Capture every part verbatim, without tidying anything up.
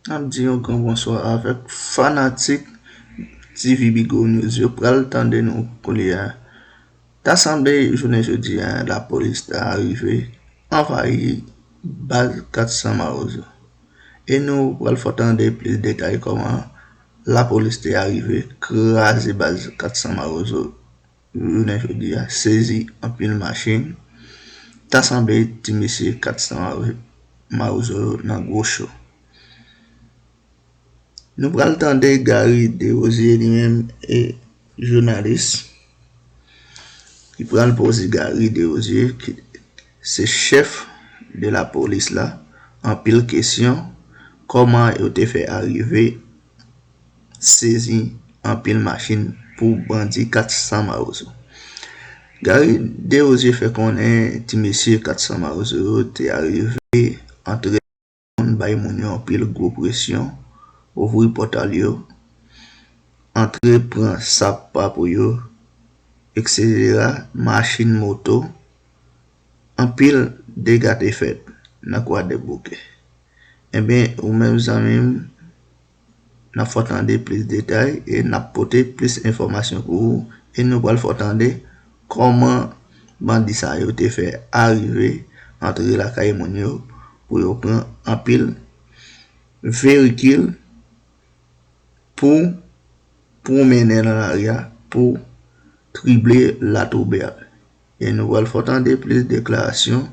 N ap di yon gran bonswa avèk fanatik T V Bigo News yo pral tande nou kounye a. Ta sanble jounen jodi a, lapolis ta arive anvayi baz kat san Mawozo. E nou pral fè w tande plis detay kòman lapolis te arive kraze baz kat san Mawozo jounen jodi a, sezi anpil machin. Ta sanble ti mesye kat san Mawozo yo nan gwo cho. Nou pral tande Gary Desrosiers li menm e jounalis ki pral poze Gary Desrosiers ki se chèf de lapolis la anpil kesyon kòman yo te fè arive sezi anpil machin pou bandi kat san Mawozo. Gary Desrosiers fè konnen ti mesye kat san Mawozo yo te arive antre moun bay moun yo anpil gwo presyon, ouvri pòtal yo, antre pran sa pa pou yo, etsetera, machin, moto, anpil dega te fèt nan Kwadèboukè. Enben, ou menm zanmi m, n ap fè w tande plis detay e n ap pote plis enfòmasyon pou ou e nou pral fè w tande kòman bandi sa yo te fè arive antre lakay moun yo pou yo pran anpil verikil pou pwomennen nan lari a pou trible latwouble a. E nou pral fè w tande plis deklarasyon.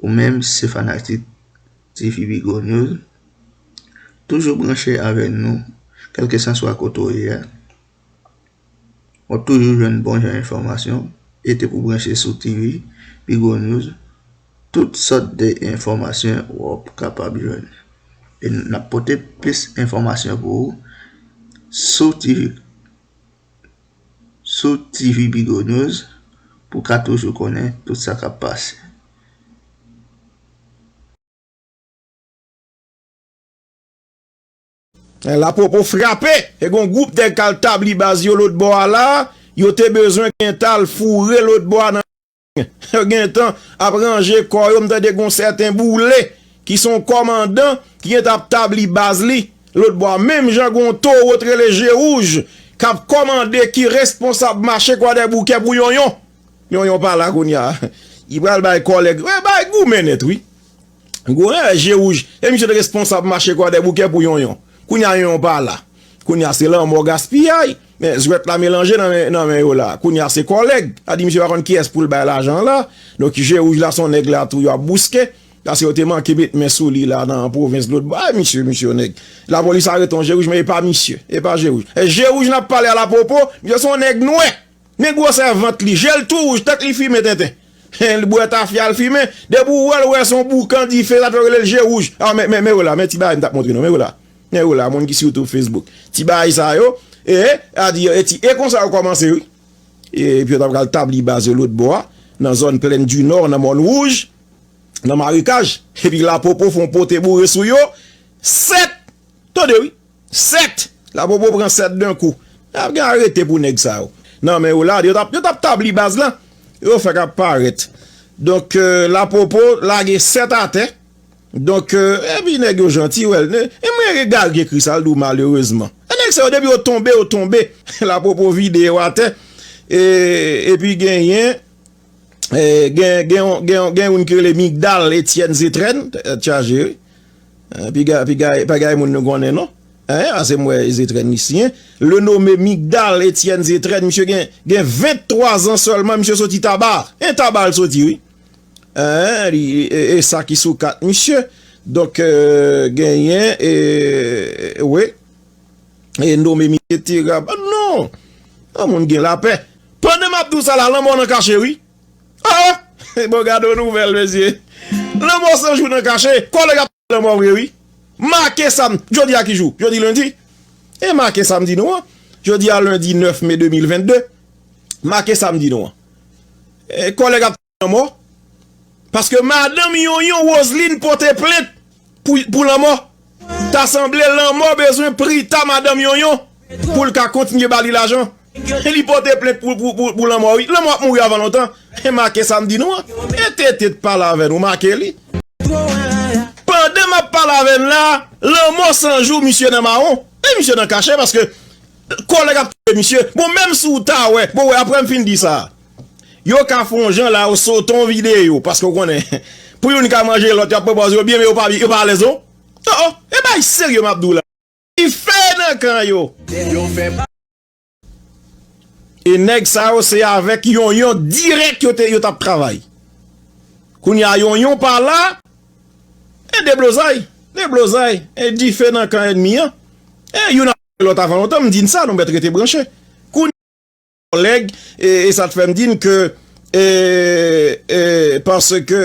Ou menm se fanatik T V Bigo News, toujou branche avèk nou, kèlkeswa kote w ye a. W ap toujou jwenn bon jan enfòmasyon e te pou branche sou T V Bigo News. Tout sòt de enfòmasyon w ap kapab jwenn. E n ap pote plis enfòmasyon pou ou sou T V, sou T V Bigo News pou w ka toujou konnen tout sa k ap pase. Lapwopo frape, e gon gwoup nèg k al tabli baz yo lòt bò a la, yo te bezwen gentan al foure lòt bò a nan yo gentan ap ranje kò yo, m tande gon sèten Boule ki se yon kòmandan ki gentan ap tabli baz li lòt bò a, menm jan gon towo t rele Je Wouj k ap kòmande ki responsab mache Kwadèboukè pou Yonyon. Yonyon pa la kounye a. Li pral bay kòlèg, e bay goumen nèt wi. Gwo, e, Je Wouj. E misye te responsab mache Kwadèboukè pou Yonyon. Kounye a Yonyon pa la. Kounye a se lanmò gaspiyay. Men zwèt la melanje nan men, nan men yo la. Kounye a se kòlèg. A di misye pa konn kiyès pou l bay lajan an la. Donk Je Wouj la se yon nèg la tou yo ap bouske. Paske yo te manke met men sou li la nan pwovens lòt bò. A misye, misye yon nèg. Lapolis arete yon Je Wouj, men e pa misye. E pa Je Wouj. E Je Wouj n ap pale a lapwopo, misye se yon nèg nwè. Men gwosè vant li, je l tou wouj, tank li fimen tenten. Li bwè tafya, l fimen. Depi w wè l, w wè se yon boukan dife, sa fè yo rele l Je Wouj. A, men, men, men w la, men ti bagay m t ap montre nou, men w la. Men w la, moun ki sou YouTube, Facebook. Ti bagay sa yo, e, a di, e ti, e konsa yo kòmanse, wi. E, epi yo t ap pral tabli baz yo lòt bò a, nan zòn Plèn di Nò, nan Mòn Wouj, nan Marekaj. Epi lapwopo fè yon pote boure sou yo, sèt, tande wi, sèt. Lapwopo pran sèt dan kou. Ap gen arete pou nèg sa yo. Nan men yo la, yo t ap, yo t ap tabli baz la. Yo fèk ap parèt. Donk, e, lapwopo lage sèt atè. Donk, e, epi nèg yo janti, wè l. E mwen, e Gary ki ekri sa, l di w malerezman. E nèg sa yo, depi yo tonbe, yo tonbe. Lapwopo vide yo atè. E, epi genyen, e, gen, gen, gen, gen youn ki rele Migdal Etienne Zetrèn, tèt chaje, wi. E, piga, piga, pa gay moun nou konnen, non. Hein, ase m wè Zetrèn li siyen. Le nommé Migdal Etienne Zetrèn, misye gen, gen venntwa zan sèlman, misye soti Taba. En Taba l soti, wi. Hein, li, e, e sa ki sou kat misye. Donk, e, genyen, e, wi. E nome misye te raba. Non! Yon moun gen lapè. Pandan m ap di w sa la, lanmò nan kache, wi. Ah! Bon, gade yon nouvèl, mesye. Lanmò san jou nan kache. Kòlèg ap lanmò vre, wi. Make sa m, jodi a ki jou? Jodi lendi. E make sa m di nou an. Jodi a lendi nèf me de mil vennde. Make sa m di nou an. E kòlèg ap lanmò. Paske madanm Yonyon Roseline pote plent pou, pou lanmò. Ta sanble lanmò bezwen prita madanm Yonyon pou l ka kontinye ba li lajan. Li pote plent pou, pou, pou, pou lanmò, wi. Lanmò ap mouri avan lontan. E make sa m di nou an. E tete t pale avè nou, make li. Pandan m ap pale avè n la, lanmò san jou, misye nan mawon. E misye nan kachè paske kòlèg ap touye misye. Bon, menm si w ta wè, bon, wè, apre m fin di sa, yo ka fè yon jan la, yo sote yon videyo, paske w konnen, pou youn ka manje lòt, y ap pran pòz yo byen, men yo pa, yo pa alèz, non. Oh, oh, e bay serye m ap di w la. Dife nan kan yo. Yo fè E nèg sa yo se avèk Yonyon dirèk yo te, yo t ap travay. Kounye a Yonyon pa la, e deblozay, deblozay, e dife nan kan ènmi an. E youn ap lòt avan lontan, m di n sa, nou mèt rete branche. Kounye a kòlèg, e, e sa t fè m di n ke, e, e, paske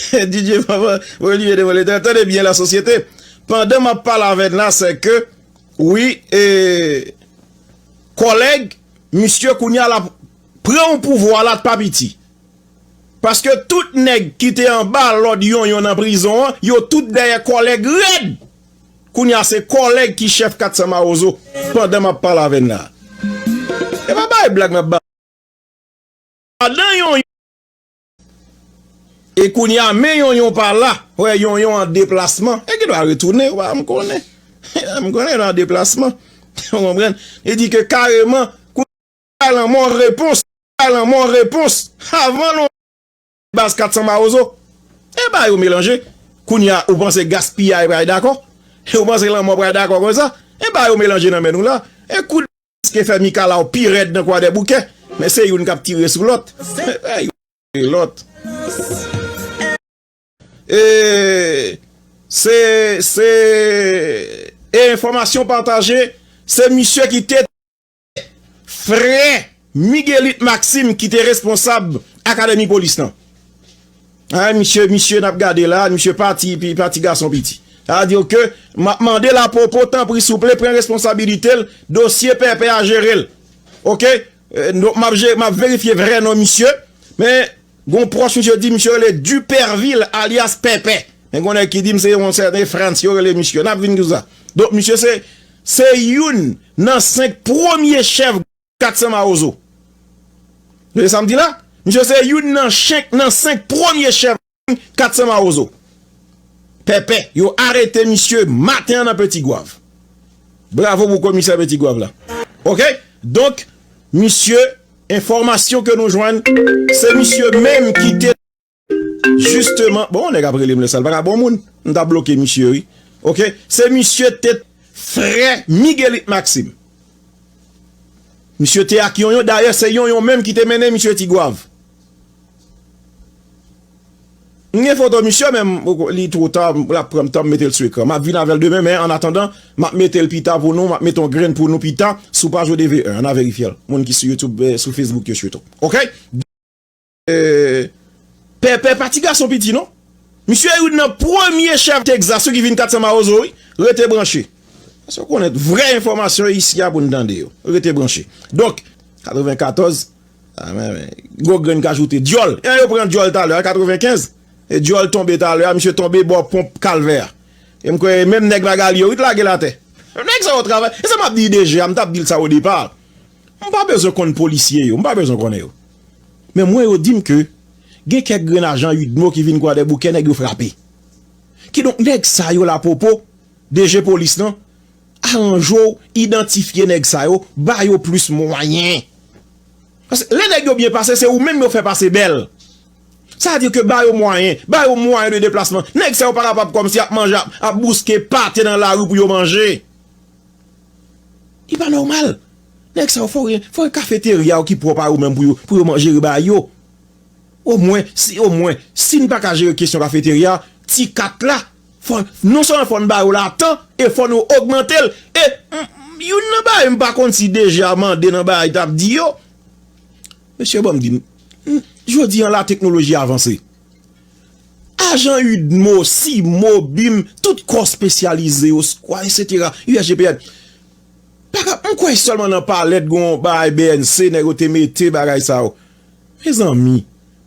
D J Papa, Olivier Devolé, tande byen la sosyete. Pandan m ap pale avè n la, se ke, wi, e, kòlèg, misye kounye a l ap pran yon pouvwa la t pa piti. Paske tout nèg ki te anba lòd Yonyon nan prizon an, yo tout dèyè kòlèg rèd. Kounye a se kòlèg ki chèf kat san Mawozo pandan m ap pale avè n la. E pa bay blag m ap bay. Pandan Yonyon E kounye a, men Yonyon pa la. Wè, Yonyon an deplasman. E gen dwa retounen, w pa m konnen. M konnen l an deplasman. Ou konprann? Li di ke kareman, kounye a lanmò repons, lanmò repons. Avan lon baz kat san Mawozo. E ba yo melanje. Kounye a, ou panse gaspiyay pral dakò? Ou panse lanmò pral dakò konsa? E ba yo melanje nan men nou la. E kout Èske fè Mikalaw pi rèd nan Kwadèboukè, men se youn k ap tire sou lòt. Youn tire lòt. E se, se, e enfòmasyon pataje, se misye ki te frè Miguelite Maxime ki te responsab akademi polis lan. A, misye, misye n ap gade la, misye pati, pi pati gason piti. Sa vle di ke m ap mande Lapopo, tanpri, souple, pran responsabilite l, dosye Pèpè a jere l. Oke? E, donk, m ap je-, m ap verifye vrè non misye. Men, gon pwòch misye di, misye rele Dupervil, alyas Pèpè. Men gon nèg ki di m se yon sèten Frantz yo rele misye. N ap vin sou sa. Donk, misye se, se youn nan senk premye chèf kat san Mawozo. Tande sa m di la? Misye se youn nan chenk, nan senk premye chèf kat san Mawozo. Pèpè, yo arete misye maten an nan Petit Goâve. Bravo pou komisè Petit Goâve la. Oke? Donk, misye, enfòmasyon ke nou jwenn, se misye menm ki te Jisteman, bon, nèg ap rele m lè sa, l pa ka bon moun. M t ap bloke misye, wi. Oke? Se misye te frè Miguelite Maxime. Misye te ak Yonyon. Dayè, se Yonyon menm ki te mennen misye Ti Gwav. M gen foto misye, men m, li two ta, l ap pran m tan, m mete l sou ekran. M ap vin avè l demen, men annatandan, m ap mete l pita pou nou, m ap mete yon grenn pou nou pita, sou paj O D V en, ann al verifye l. Moun ki sou YouTube, eh, sou Facebook yo sitou. Oke? Eh, Pèpè pa ti gason piti, non. Misye youn nan premye chèf Texas yo ki vin kat san Mawozo, wi. Rete branche. Paske w konnen vrè enfòmasyon isi a pou n tande yo. Rete branche. Donk, katrevenkatòz, a, men, men, gwo grenn ka joute. Dyòl. E yo pran Dyòl talè a, katrevenkenz. E Dyòl tonbe talè a, misye tonbe bò ponp Kalvè a. E m kwè menm nèg Magali yo, wi, t lage l atè. Nèg sa yo travay. E sa m ap di D G a, m t ap di l sa o depa. M pa bezwen konn polisye yo, m pa bezwen konnen yo. Men mwen yo di m ke gen kèk grenn ajan UDMO ki vin Kwadèboukè, nèg yo frape. Kidonk nèg sa yo Lapopo, D G polis lan, aranje w idantifye nèg sa yo, ba yo plis mwayen. Paske lè nèg yo byen pase, se ou menm yo fè pase bèl. Sa vle di ke ba yo mwayen, ba yo mwayen de deplasman. Nèg sa yo pa kapab kòmsi ap manje, ap, ap bouske pate nan lari pou yo manje. Li pa nòmal. Nèg sa yo fò gen, fò gen kafeterya yo ki pwòp a yo menm pou yo, pou yo man-, jere bagay yo. Omwen, si, omwen, si n pa ka jere kesyon kafeterya, ti kat la, fò, non sèlman fò n ba yo l a tan, e fò nou ogmante l. E, m, m, youn nan bagay m pa konn si D G a mande nan bagay t ap di yo. Mesye, ban m di n, n, jodi an la teknoloji avanse. Ajan UDMO, CIMO, BIM, tout kò espesyalize yo, SCOA, etsetera, U S G P N. Pa ka, m kwè sèlman nan palèt gon bagay B N C, nèg yo te mete bagay sa yo. Mezanmi,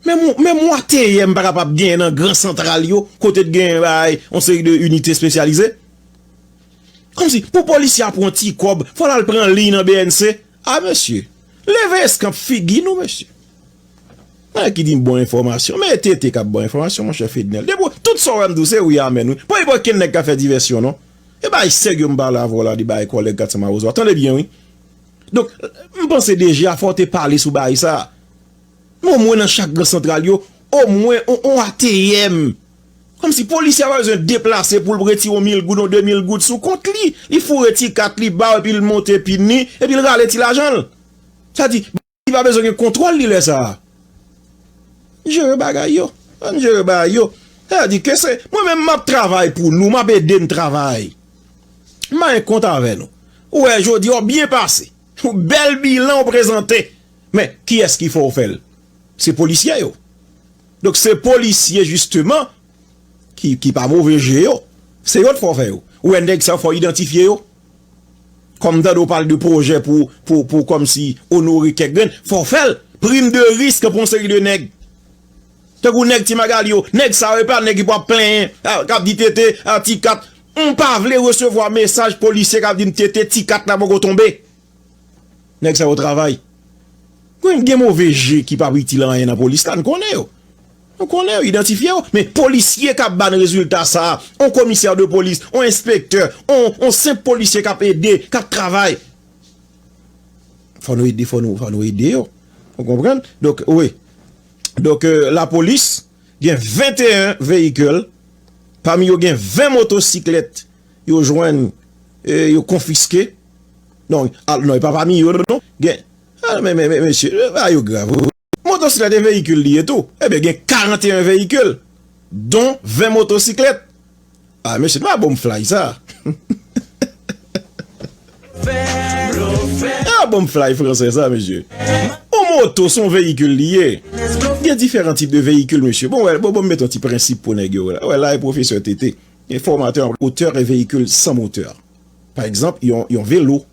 menm, menm W T M pa kapab genyen nan gran santral yo, kote t genyen bagay, yon seri de inite espesyalize. Kòmsi, pou polisye a pran ti kòb, fò l al pran liy nan B N C. A, mesye, leve eskanp figi nou, mesye. Nèg ki di m bon enfòmasyon. Men e T T k ap ba w enfòmasyon, monchè Fednel. Depi w, tout sa w wè m di w, se wi, amèn, wi. Pa gen okenn nèg k ap fè divèsyon, non. E bagay serye m pale avè w la, de bagay kòlèg Kat San Mawozo. Tande byen, wi. Donk, m panse D G a fò w te pale sou bagay sa. Men omwen nan chak gran santral yo, omwen on, on A T M. Kòmsi polisye a pa bezwen deplase pou l retire yon mil goud, yon de mil goud sou kont li. Li foure ti kat li ba w, epi l monte pin li, epi l rale ti lajan l. Sa di, li pa bezwen gen kontwòl li lè sa a. Jere bagay yo. Ann jere bagay yo. Sa di ke se, mwen menm m ap travay pou nou, m ap ede n travay. M pa gen kont avè nou. Ou wè, jodi a w byen pase. Yon bèl bilan w prezante. Men, kiyès ki fè w fè l? Se polisye yo. Donk, se polisye, jisteman, ki, ki pa move je yo. Se yo t fò fè yo. Ou wè nèg sa yo fò idantifye yo. Kòm tande w pale de pwojè pou, pou, pou kòmsi onore kèk grenn, fò fè l. Prim de risk pou yon seri de nèg. Tankou nèg Ti Magali yo, nèg sa yo, e pa nèg ki pou ap plenyen, a, k ap di T T, a, Ti Kat. M pa vle resevwa mesaj polisye k ap di m T T, Ti Kat la poko tonbe. Nèg sa yo travay. Gen, gen move je ki p ap itil anyen nan polis la, n konnen yo. Nou konnen yo, idantifye yo. Men polisye k ap ba n rezilta sa a, on komisè de polis, on enspektè, on, on senp polisye k ap ede, k ap travay. Fò nou ede, fò nou, fò nou ede yo. Ou konprann? Donk, wi. Donk, euh, lapolis gen venteyen veyikil, pami yo gen ven motosiklèt yo jwenn, eh, yo konfiske. Non, al, non, e pa pami yo, non. Gen, ah, men, men, men, mesye, eh, bagay yo grav. Motosiklèt e veyikil li ye tou. Ebyen, gen karanteyen veyikil, don ven motosiklèt. Ah, mesye, nou pa bon m fly sa. Ah, bon m fly fransè sa, mesye. On moto, se yon veyikil li ye. Gen diferan tip de veyikil, mesye. Bon, wè, bon, bon, m met yon ti prensip pou nèg yo, wè. Wè, la, e pwofesè T T. Gen fòmatè, otè e veyikil san motè. Pa egzanp, yon, yon velo,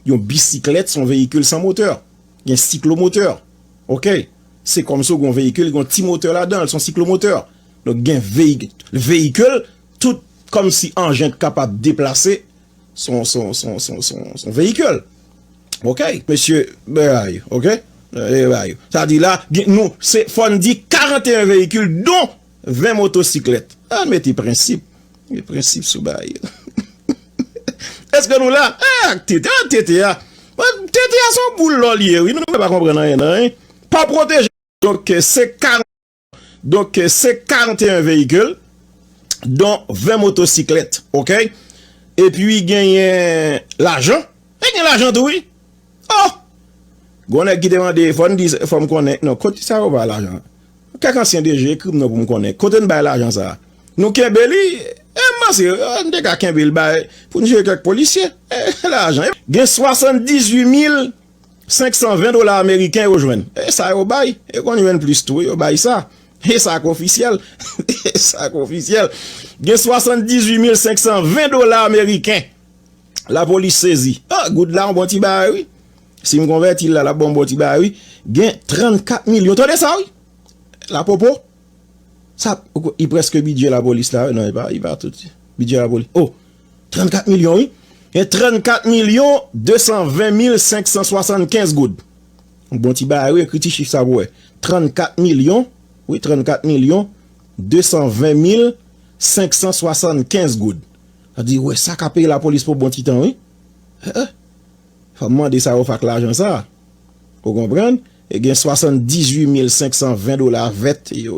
yon bisiklèt, se yon veyikil san motè. Gen siklomotè. Oke? Se kòmsi w gen yon veyikil, gen yon ti motè ladan l, se yon siklomotè. Donk, gen veyi-, veyikil, tout kòmsi anjen k kapab deplase, se yon, se yon, se yon, se yon, se yon, se yon veyikil. Oke? Mesye, bagay, oke? Eh, bagay. Sa di la, gen, nou, se, fò n di karanteyen veyikil, don ven motosiklèt. Ann mete prensip. Gen prensip sou bagay yo. Èske nou la? Ah, T T, ah, T T a. Bon, T T a se yon boul lò li ye, wi. Nou pa konprann anyen, non, hein? Pa pwoteje. Donk, se kar-, donk, se karanteyen veyikil, don ven motosiklèt, oke? Epi, genyen lajan. E gen lajan tou, wi. Oh! Gon nèg ki te mande, fò n di, fò m konnen, non, kote sa yo bay lajan? Kèk ansyen D G, ekri m non pou m konnen. Kote n bay lajan sa a? Nou kenbe li, e m panse, eh, n te ka kenbe l bay, pou n jere kèk polisye. Eh, lajan. Gen swasanndizuit mil senk san ven dola ameriken yo jwenn. E sa yo bay, yo konn jwenn plis tou, yo bay sa. E sa k ofisyèl. E sa k ofisyèl. Gen swasanndizuit mil senk san ven dola ameriken. Lapolis sezi. Ah, goud la, yon bon ti bagay, wi. Si m konvèti l la, l ap ban m bon ti bagay, wi. Gen trannkat milyon. Tande sa, wi. Lapopo. Sa, li prèske bidjè lapolis la, wi. Non, li pa, li pa tout. Bidjè lapolis. Oh, trannkat milyon, wi. Gen trannkat milyon de san ven mil senk san swasannkenz goud. Yon bon ti bagay, wi. Ekri ti chif sa pou wè. Trannkat milyon, wi, trannkat milyon de san ven mil senk san swasannkenz goud. Sa di, wè, sa ka peye lapolis pou bon ti tan, wi. Eh, eh. Fò m mande sa yo fè ak lajan sa. Ou konprann? E gen swasanndizuit mil senk san ven dola vèt yo,